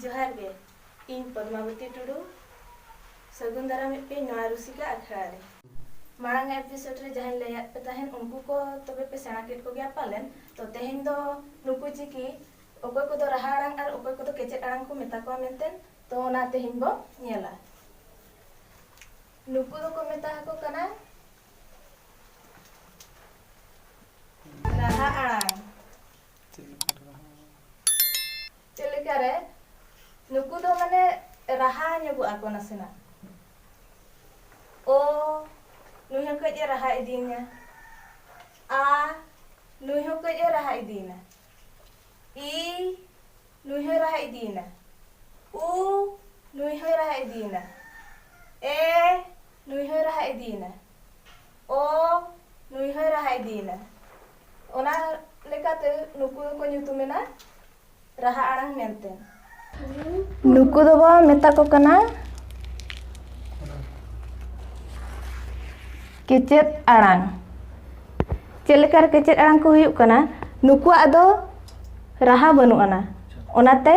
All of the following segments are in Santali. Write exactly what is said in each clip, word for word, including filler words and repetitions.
ᱡᱚᱦᱟᱨ ᱜᱮ, ᱤᱧ ᱯᱚᱫᱢᱟᱵᱚᱛᱤ ᱴᱩᱰᱩ᱾ ᱥᱟᱹᱜᱩᱱ ᱫᱟᱨᱟᱢᱮᱫ ᱯᱮᱭᱟᱹᱧ ᱱᱚᱣᱟ ᱨᱩᱥᱤᱠᱟ ᱟᱠᱷᱲᱟ ᱨᱮ᱾ ᱢᱟᱲᱟᱝ ᱮᱯᱤᱥᱳᱰ ᱨᱮ ᱡᱟᱦᱟᱸᱧ ᱞᱟᱹᱭᱟᱫ ᱯᱮ ᱛᱟᱦᱮᱸᱱ, ᱩᱱᱠᱩ ᱠᱚ ᱛᱚᱵᱮ ᱯᱮ ᱥᱮᱬᱟ ᱠᱮᱫ ᱠᱚᱜᱮᱭᱟ ᱯᱟᱞᱮᱱ᱾ ᱛᱚ ᱛᱮᱦᱮᱧ ᱫᱚ ᱱᱩᱠᱩ ᱪᱤᱠᱤ ᱚᱠᱚᱭ ᱠᱚᱫᱚ ᱨᱟᱦᱟ ᱟᱲᱟᱝ ᱟᱨ ᱚᱠᱚᱭ ᱠᱚᱫᱚ ᱠᱮᱪᱮᱫ ᱟᱲᱟᱝ ᱠᱚ ᱢᱮᱛᱟ ᱠᱚᱣᱟ ᱢᱮᱱᱛᱮ, ᱛᱚ ᱚᱱᱟ ᱛᱮᱦᱮᱧ ᱵᱚ ᱧᱮᱞᱟ᱾ ᱱᱩᱠᱩ ᱫᱚᱠᱚ ᱢᱮᱛᱟ ᱟᱠᱚ ᱠᱟᱱᱟ ᱨᱟᱦᱟ ᱟᱲᱟᱝ᱾ ᱪᱮᱫ ᱞᱮᱠᱟᱨᱮ? ᱱᱩᱠᱩ ᱫᱚ ᱢᱟᱱᱮ ᱨᱟᱦᱟ ᱧᱚᱜᱚᱜ ᱟᱠᱚ ᱱᱟᱥᱮᱱᱟᱜ᱾ ᱚ, ᱱᱩᱭ ᱦᱚᱸ ᱠᱟᱹᱡ ᱮ ᱨᱟᱦᱟ ᱤᱫᱤᱭᱮᱱᱟ᱾ ᱟ, ᱱᱩᱭ ᱦᱚᱸ ᱠᱟᱹᱡ ᱮ ᱨᱟᱦᱟ ᱤᱫᱤᱭᱮᱱᱟ᱾ ᱤ, ᱱᱩᱭ ᱦᱚᱸᱭ ᱨᱟᱦᱟ ᱤᱫᱤᱭᱮᱱᱟ᱾ ᱩ, ᱱᱩᱭ ᱦᱚᱸᱭ ᱨᱟᱦᱟ ᱤᱫᱤᱭᱮᱱᱟ᱾ ᱮ, ᱱᱩᱭ ᱦᱚᱸᱭ ᱨᱟᱦᱟ ᱤᱫᱤᱭᱮᱱᱟ᱾ ᱚ, ᱱᱩᱭ ᱦᱚᱸᱭ ᱨᱟᱦᱟ ᱤᱫᱤᱭᱮᱱᱟ᱾ ᱚᱱᱟ ᱞᱮᱠᱟᱛᱮ ᱱᱩᱠᱩ ᱫᱚᱠᱚ ᱧᱩᱛᱩᱢᱮᱱᱟ ᱨᱟᱦᱟ ᱟᱲᱟᱝ ᱢᱮᱱᱛᱮ᱾ ᱱᱩᱠᱩ ᱫᱚᱵᱚ ᱢᱮᱛᱟ ᱠᱚ ᱠᱟᱱᱟ ᱠᱮᱪᱮᱫ ᱟᱲᱟᱝ᱾ ᱪᱮᱫ ᱞᱮᱠᱟᱨᱮ ᱠᱮᱪᱮᱫ ᱟᱲᱟᱝ ᱠᱚ ᱦᱩᱭᱩᱜ ᱠᱟᱱᱟ? ᱱᱩᱠᱩᱣᱟᱜ ᱫᱚ ᱨᱟᱦᱟ ᱵᱟᱹᱱᱩᱜ ᱟᱱᱟ, ᱚᱱᱟᱛᱮ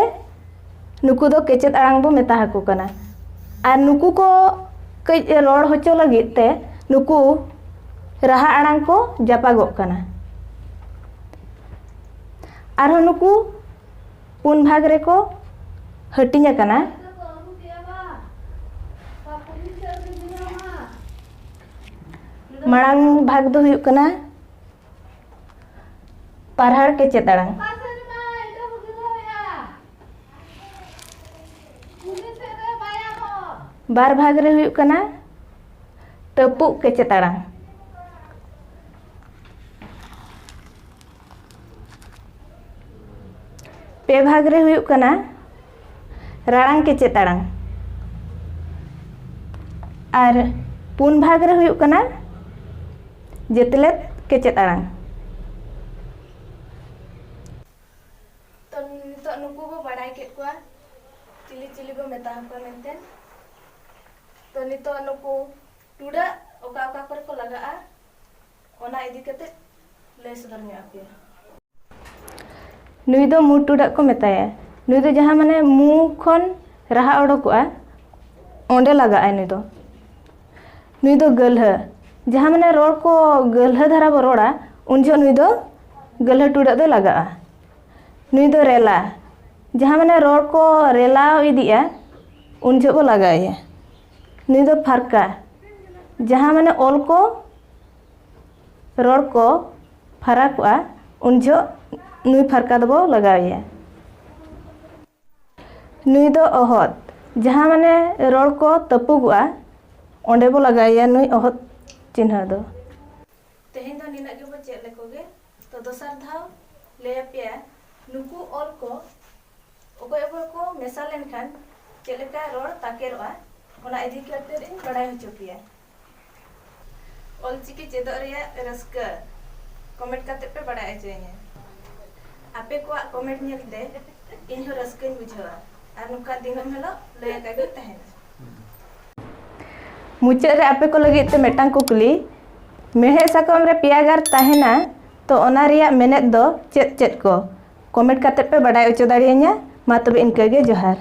ᱱᱩᱠᱩ ᱫᱚ ᱠᱮᱪᱮᱫ ᱟᱲᱟᱝ ᱵᱚ ᱢᱮᱛᱟ ᱟᱠᱚ ᱠᱟᱱᱟ᱾ ᱟᱨ ᱱᱩᱠᱩ ᱠᱚ ᱠᱟᱹᱡ ᱨᱚᱲ ᱦᱚᱪᱚ ᱞᱟᱹᱜᱤᱫ ᱛᱮ ᱱᱩᱠᱩ ᱨᱟᱦᱟ ᱟᱲᱟᱝ ᱠᱚ ᱡᱟᱯᱟᱜᱚᱜ ᱠᱟᱱᱟ᱾ ᱟᱨᱦᱚᱸ ᱱᱩᱠᱩ ᱯᱩᱱ ᱵᱷᱟᱜᱽ ᱨᱮᱠᱚ ᱦᱟᱹᱴᱤᱧ ᱟᱠᱟᱱᱟ᱾ ᱢᱟᱲᱟᱝ ᱵᱷᱟᱜᱽ ᱫᱚ ᱦᱩᱭᱩᱜ ᱠᱟᱱᱟ ᱯᱟᱨᱦᱟᱲ ᱠᱮᱪᱮᱫ ᱟᱲᱟᱝ᱾ ᱵᱟᱨ ᱵᱷᱟᱜᱽ ᱨᱮ ᱦᱩᱭᱩᱜ ᱠᱟᱱᱟ ᱛᱟᱹᱯᱩᱜ ᱠᱮᱪᱮᱫ ᱟᱲᱟᱝ᱾ ᱯᱮ ᱵᱷᱟᱜᱽ ᱨᱮ ᱦᱩᱭᱩᱜ ᱠᱟᱱᱟ ᱨᱟᱲᱟᱝ ᱠᱮᱪᱮᱫ ᱟᱲᱟᱝ᱾ ᱟᱨ ᱯᱩᱱ ᱵᱷᱟᱜᱽ ᱨᱮ ᱦᱩᱭᱩᱜ ᱠᱟᱱᱟ ᱡᱟᱹᱛᱞᱮᱫ ᱠᱮᱪᱮᱫ ᱟᱲᱟᱝ᱾ ᱛᱚ, ᱱᱤᱛᱚᱜ ᱱᱩᱠᱩ ᱵᱚ ᱵᱟᱲᱟᱭ ᱠᱮᱫ ᱠᱚᱣᱟ, ᱪᱤᱞᱤ ᱪᱤᱞᱤ ᱵᱚ ᱢᱮᱛᱟ ᱠᱚᱣᱟ ᱢᱮᱱᱛᱮ᱾ ᱛᱚ, ᱱᱤᱛᱚᱜ ᱱᱩᱠᱩ ᱴᱩᱰᱟᱹᱜ ᱚᱠᱟ ᱚᱠᱟ ᱠᱚᱨᱮ ᱠᱚ ᱞᱟᱜᱟᱜᱼᱟ, ᱚᱱᱟ ᱤᱫᱤ ᱠᱟᱛᱮ ᱞᱟᱹᱭ ᱥᱚᱫᱚᱨ ᱧᱚᱜ ᱟᱯᱮᱭᱟ᱾ ᱱᱩᱭ ᱫᱚ ᱢᱩ ᱴᱩᱰᱟᱹᱜ ᱠᱚ ᱢᱮᱛᱟᱭᱟ᱾ ᱱᱩᱭ ᱫᱚ ᱡᱟᱦᱟᱸ ᱢᱟᱱᱮ ᱢᱩ ᱠᱷᱚᱱ ᱨᱟᱦᱟ ᱚᱰᱚᱠᱚᱜᱼᱟ, ᱚᱸᱰᱮ ᱞᱟᱜᱟᱜᱼᱟᱭ ᱱᱩᱭ ᱫᱚ᱾ ᱱᱩᱭ ᱫᱚ ᱜᱟᱹᱞᱦᱟᱹ, ᱡᱟᱦᱟᱸ ᱢᱟᱱᱮ ᱨᱚᱲ ᱠᱚ ᱜᱟᱹᱞᱦᱟᱹ ᱫᱷᱟᱨᱟ ᱵᱚ ᱨᱚᱲᱟ, ᱩᱱ ᱡᱚᱦᱚᱜ ᱱᱩᱭ ᱫᱚ ᱜᱟᱹᱞᱦᱟᱹ ᱴᱩᱰᱟᱹᱜ ᱫᱚᱭ ᱞᱟᱜᱟᱜᱼᱟ᱾ ᱱᱩᱭ ᱫᱚ ᱨᱮᱞᱟ, ᱡᱟᱦᱟᱸ ᱢᱟᱱᱮ ᱨᱚᱲ ᱠᱚ ᱨᱮᱞᱟᱣ ᱤᱫᱤᱜᱼᱟ, ᱩᱱ ᱡᱚᱦᱚᱜ ᱵᱚ ᱞᱟᱜᱟᱣᱮᱭᱟ᱾ ᱱᱩᱭ ᱫᱚ ᱯᱷᱟᱨᱠᱟ, ᱡᱟᱦᱟᱸ ᱢᱟᱱᱮ ᱚᱞ ᱠᱚ ᱨᱚᱲ ᱠᱚ ᱯᱷᱟᱨᱟᱠᱚᱜᱼᱟ, ᱩᱱ ᱡᱚᱦᱚᱜ ᱱᱩᱭ ᱯᱷᱟᱨᱠᱟ ᱫᱚᱵᱚ ᱞᱟᱜᱟᱣᱮᱭᱟ᱾ ᱱᱩᱭ ᱫᱚ ᱚᱦᱚᱫ, ᱡᱟᱦᱟᱸ ᱢᱟᱱᱮ ᱨᱚᱲ ᱠᱚ ᱛᱟᱹᱯᱩᱜᱚᱜᱼᱟ, ᱚᱸᱰᱮ ᱵᱚ ᱞᱟᱜᱟᱣᱮᱭᱟ ᱱᱩᱭ ᱚᱦᱚᱫ ᱪᱤᱱᱦᱟᱹ ᱫᱚ᱾ ᱛᱮᱦᱮᱧ ᱫᱚ ᱱᱤᱱᱟᱹᱜ ᱜᱮᱵᱚ ᱪᱮᱫ ᱞᱮᱠᱚ ᱜᱮ᱾ ᱛᱚ ᱫᱚᱥᱟᱨ ᱫᱷᱟᱣ ᱞᱟᱹᱭ ᱟᱯᱮᱭᱟ, ᱱᱩᱠᱩ ᱚᱞ ᱠᱚ ᱚᱠᱚᱭ ᱚᱠᱚᱭ ᱠᱚ ᱢᱮᱥᱟ ᱞᱮᱱᱠᱷᱟᱱ ᱪᱮᱫ ᱞᱮᱠᱟ ᱨᱚᱲ ᱛᱟᱠᱮᱨᱚᱜᱼᱟ, ᱚᱱᱟ ᱤᱫᱤ ᱠᱟᱛᱮ ᱤᱧ ᱵᱟᱲᱟᱭ ᱦᱚᱪᱚ ᱯᱮᱭᱟ᱾ ᱚᱞᱪᱤᱠᱤ ᱪᱮᱫᱚᱜ ᱨᱮᱭᱟᱜ ᱨᱟᱹᱥᱠᱟᱹ ᱠᱚᱢᱮᱱᱴ ᱠᱟᱛᱮ ᱯᱮ ᱵᱟᱲᱟᱭ ᱦᱚᱪᱚᱧᱟ᱾ ᱟᱯᱮ ᱠᱚᱣᱟᱜ ᱠᱚᱢᱮᱱᱴ ᱧᱮᱞᱛᱮ ᱤᱧ ᱦᱚᱸ ᱨᱟᱹᱥᱠᱟᱹᱧ ᱵᱩᱡᱷᱟᱹᱣᱟ ᱟᱨ ᱱᱚᱝᱠᱟ ᱫᱤᱱᱟᱹᱢ ᱦᱤᱞᱳᱜ ᱞᱟᱹᱭ ᱟᱠᱟᱫ ᱜᱤᱧ ᱛᱟᱦᱮᱱᱟ᱾ ᱢᱩᱪᱟᱹᱫ ᱨᱮ ᱟᱯᱮ ᱠᱚ ᱞᱟᱹᱜᱤᱫ ᱛᱮ ᱢᱤᱫᱴᱟᱝ ᱠᱩᱠᱞᱤ, ᱢᱮᱲᱦᱮᱫ ᱥᱟᱠᱟᱢ ᱨᱮ ᱯᱮᱭᱟ ᱜᱟᱨ ᱛᱟᱦᱮᱱᱟ, ᱛᱚ ᱚᱱᱟ ᱨᱮᱭᱟᱜ ᱢᱮᱱᱮᱫ ᱫᱚ ᱪᱮᱫ ᱪᱮᱫ ᱠᱚ? ᱠᱚᱢᱮᱱᱴ ᱠᱟᱛᱮ ᱯᱮ ᱵᱟᱰᱟᱭ ᱦᱚᱪᱚ ᱫᱟᱲᱮᱭᱟᱹᱧᱟ᱾ ᱢᱟ ᱛᱚᱵᱮ ᱤᱱᱠᱟᱹ ᱜᱮ, ᱡᱚᱦᱟᱨ᱾